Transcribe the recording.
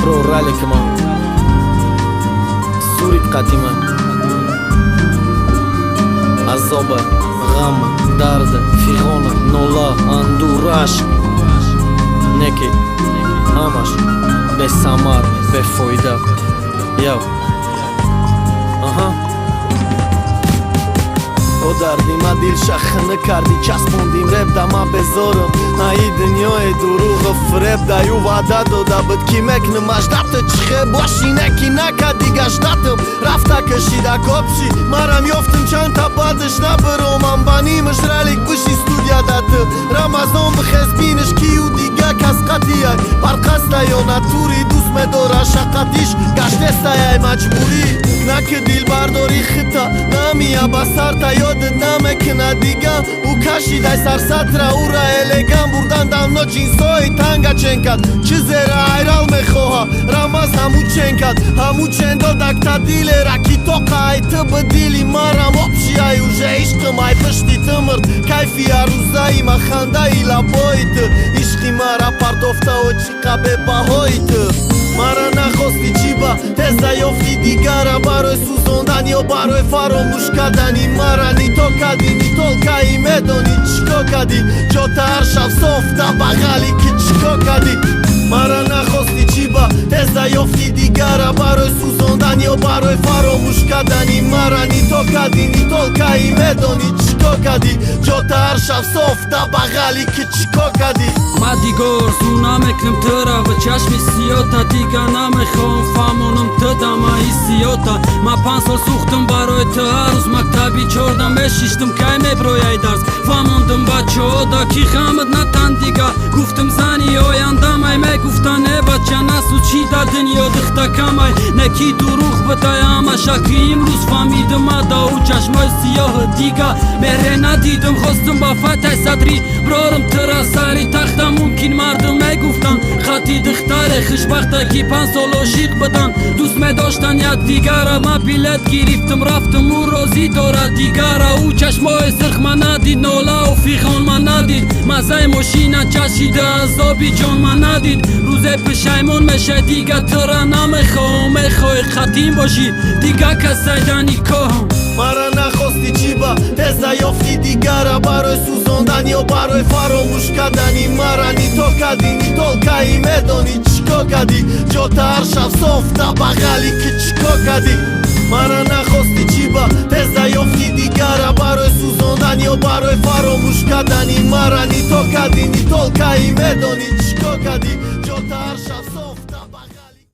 Бро, раликма сурик қатима, азоба, ғам, дард, фиғона, нола, анду, рашк, неки ҳамаш бесамар, бефоида. Яв, аҳа. О дарди ма, дилша хина кардӣ, часпондим реп да, ма безорам. Аи дунёи дурӯғу фиреб даю ваъда дода буд, ки мекунам аждата, чихе боши, неки накадӣ гаштатам. Рафта кашида копши марам ёфтам чандта, баъдаш набиромам ба нимаш ралик биши студия даты. Рамазон бихез, биниш, кию дига кас қатияй барқаста ё натури дӯст медора шақатиш гаштестаяй маҷбурӣ. На ки дилбардори хита намия ба сарта, ёдат намекуна дига. Ӯ кашидай сарсатра, ӯра элеган бурдан давно ҷинсои танга чен кард. Чизера айрал мехоҳа, Рамаз ҳаму чен кард, ҳаму чен додакта дилера, ки тоқа ай ты бы дили марам обши ай уже ишқим ай пишти ту мурд. Кайфи арӯзаи ма хандаи лабои ту, ишқи мара партофта очиқа бебаҳои ту. Мара нахости чӣ ба теза ёфти дигара, барои сӯзондан ё барои фаромӯш кардани мара? Не то кадӣ, не толкаи, медонӣ чӣ кор кардӣ, ҷота ҳар шаб софта бағали ки чӣ кор кардӣ. Мара нахости чӣ ба теза ёфти дигара, барои сӯзондан ё барои фаромӯш кардани мара? Не то кадӣ, не толкаи, медонӣ чӣ кор кардӣ, ҷота ҳар шаб софта бағали ки чӣ кор кардӣ. Ма дига орзу намекунам тура ва чашми сиёта, дига намехоҳам фаҳмонам ту дама ҳиссиёта. Ма 5 сол сӯхтам барои ту, ҳар рӯз мактаби чорда мешиштам, кай меброяй дарс. Фаҳмондам бачаҳода, ки ғамат натан дига, гуфтам зани ояндамай. Мегуфтан: «Э бача, насӯз, чӣ да дунё духтакамай?» Неки дурӯғ бидай ҳамаша, ки имрӯз фаҳмидам ада ӯ чашмои сиёҳи дига меҳре надидам. Хостум ба фатай садрӣ брорам тура сари тахта, мумкин мардум мегуфтанд: «Хати духтаре хушбахта, ки 5 сол ошиқ будан, дӯст медоштан якдигара». Ма билет гирифтам, рафтам, ӯ розӣ дорад дигара. Ӯ чашмои сирх ма надид, нолау фиғон ма надид, маззаи мошина чашида, азоби ҷон ма надид. Рӯзе пушаймон мешай, дига тура намехоҳам, мехоҳӣ хатим бошӣ, дига касайда никоҳам. Мара нахости чӣ ба теза ёфти дигара, барои сӯзондан ё барои фаромӯш кардани мара? Не то кадӣ, не толкаи, медонӣ чӣ кор кардӣ, ҷота ҳар шаб софта бағали ки чӣ кор кардӣ. Мара нахости чӣ ба теза ёфти дигара, барои сӯзондан ё барои фаромӯш кардани мара? Не то кадӣ, не толкаи, медонӣ чӣ кор кардӣ, ҷота ҳар шаб софта бағали.